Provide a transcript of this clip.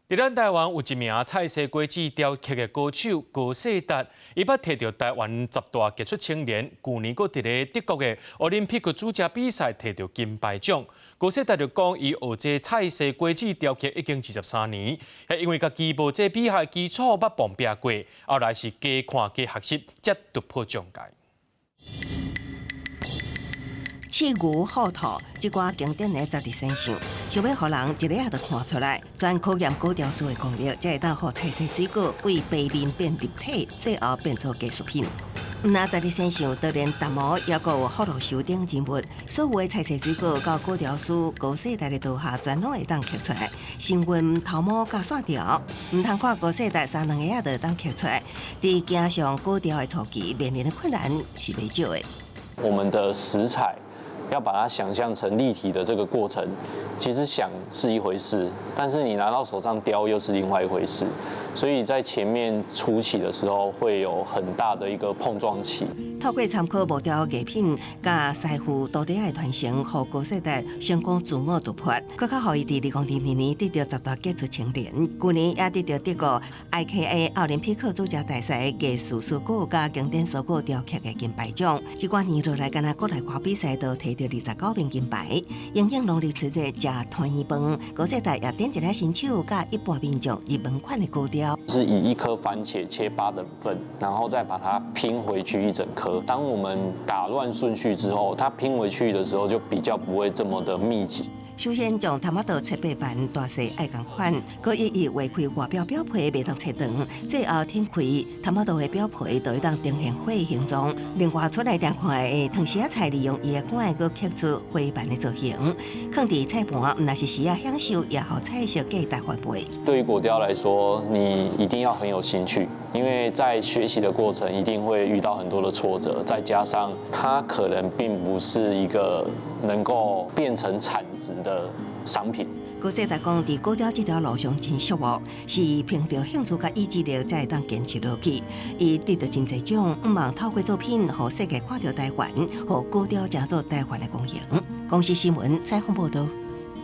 佇咱台灣有一名菜西果子雕刻的高手高世達，伊捌提著台灣十大傑出青年，舊年閣佇咧德國的奧林匹克煮食比賽提著金牌獎。高世達就講，伊學這菜西果子雕刻已經23年，係因為家己無這比賽基礎，捌碰壁過，後來是加看加學習，才突破障礙。刺牛虎兔，這寡經典的十字星象，想欲予人一下就看出來，全考驗果雕師的功力，才會當予菜色水果對白面變立體，最後變做藝術品。毋但十字星象，就連淡毛也閣有福祿壽等人物，所有的菜色水果到果雕師高世達的刀下，全攏會當刻出來。成分頭毛佮線條，毋通看高世達三兩下仔就當刻出來。佇走上果雕的初期，面臨的困難是袂少的。我們的食材要把它想象成立體的這個過程，其實想是一回事，但是你拿到手上雕又是另外一回事，所以在前面初期的時候會有很大的一個碰撞期。透過參考木雕藝品，佮師傅徒弟的傳承，予高世達成功自我突破，閣較予伊佇2022年得著十大傑出青年，舊年也得著德國 IKA 奧林匹克煮食大賽藝術蔬果佮經典蔬果雕刻的金牌獎。這幾年落來，干焦國內外比賽都提著29面金牌。營養農曆春節食團圓飯，高世達也點一下新手佮一般民眾入門款的果雕。是以一顆番茄切八等份，然後再把它拼回去一整顆。當我們打亂順序之後，它拼回去的時候就比較不會這麼的密集。首先將頭仔刀切八瓣，大細愛仝款，閣一一劃開外表表皮，袂當切長。最後展開頭仔刀的表皮，就會當呈現花形狀。另外出來訂看的糖絲仔菜，利用伊的桿閣刻出花瓣的造型，囥佇菜盤，毋但是食仔享受，也予菜色價值翻倍。對於果雕來說，你一定要很有興趣，因為在學習的過程一定會遇到很多的挫折，再加上它可能並不是一個能夠變成產值的商品。高世達講，佇果雕這條路上真寂寞，是憑著興趣佮意志力才會當堅持落去。伊得著真濟獎，向望透過作品，予世界看著台灣，予果雕成做台灣的光榮。公視新聞採訪報導。